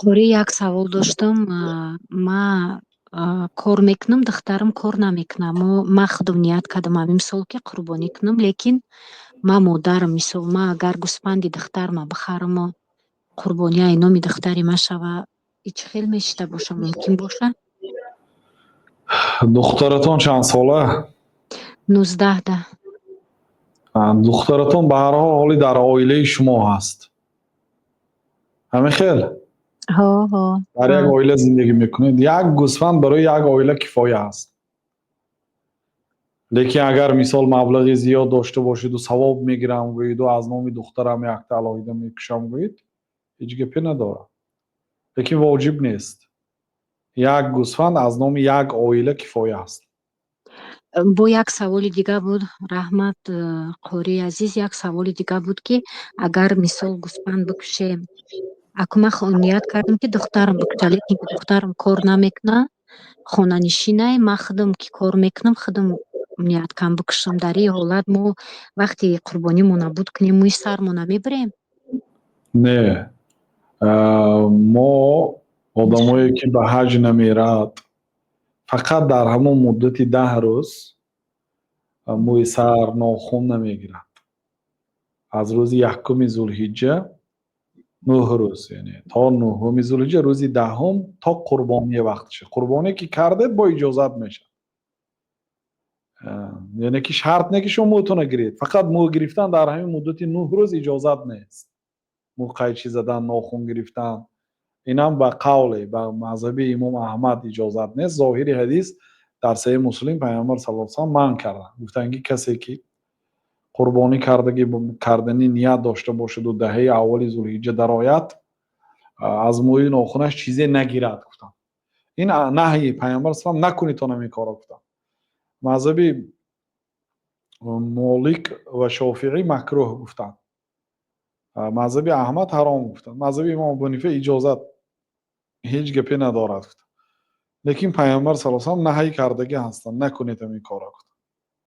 Қорӣ, як савол доштам. Ма кор мекунам, духтарам кор намекунад. Ма худам ният кардам ҳамин сол, ки қурбонӣ кунам, лекин ма модарам, мисол, ма агар гӯспанди духтарма бихараму қурбонияи номи духтари ма шава, и чӣ хел мешида боша, мумкин боша? Духтаратон чанд сола? 19 да. Духтаратон ба ҳар ҳол ҳоли дар оилаи шумо ҳаст, ҳамин хел? Ҳо. Дар як оила зиндагӣ мекунед. Як гӯсфанд барои як оила кифоя аст, лекин агар, мисол, маблағи зиёд дошта бошеду савоб мегирам гӯеду аз номи духтарам якта алоҳида мекушам гӯед, ҳеҷ гапе надорад, лекин воҷиб нест. Як гӯсфанд аз номи як оила кифоя аст. Бо як саволи дига буд, раҳмат, қории азиз. Як саволи дига буд, ки агар, мисол, гӯсфанд бикушем, аку ман ният кардам, ки духтарам бикуша, лекин духтарам кор намекунад, хонанишинай, ман худам ки кор мекунам, худам ният кардам бикушам. Дар ин ҳолат мо вақти қурбонимона буд кунем, мӯи сармона мебирем? Не, мо одамое ки ба ҳаҷ намерад, фақат дар ҳамон муддати 10 рӯз мӯи сар, нохун намегирад. Аз рӯзи 1-уми зулҳиҷҷа 9 рӯз, яъне то 9-уми зулҳиҷҷа, рӯзи 10-ум то қурбония вақтша. Қурбоне ки кардед, бо иҷозат мешавад, яъне ки шарт не ки шумо мӯтона гиред, фақат мӯ гирифтан дар ҳамин муддати 9 рӯз иҷозат нест. Мӯ қайчӣ задан, нохун гирифтан, инам ба қавле, ба мазҳаби имом Аҳмад иҷозат нест. Зоҳири ҳадис дар Саҳеҳи Муслим, Паёмбар саллаллоҳу алайҳи васаллам манъ карданд, гуфтанд, ки касе ки қурбонӣ карданӣ ният дошта бошаду даҳаи аввали зулҳиҷҷа дарояд, аз мӯи нохунаш чизе нагирад, гуфтанд. Ин наҳйи Паёмбар салам, накунед то ҳамин корро, гуфтанд. Мазҳаби Молик ва Шофиӣ макрӯҳ гуфтанд, мазҳаби Аҳмад ҳаром гуфтанд, мазҳаби имом Абу иҷозат, ҳеҷ гапе надорад гуфтанд, лекин Паёмбар сал салам наҳй кардагӣ ҳастанд, накунед ҳамин корро гуфтанд.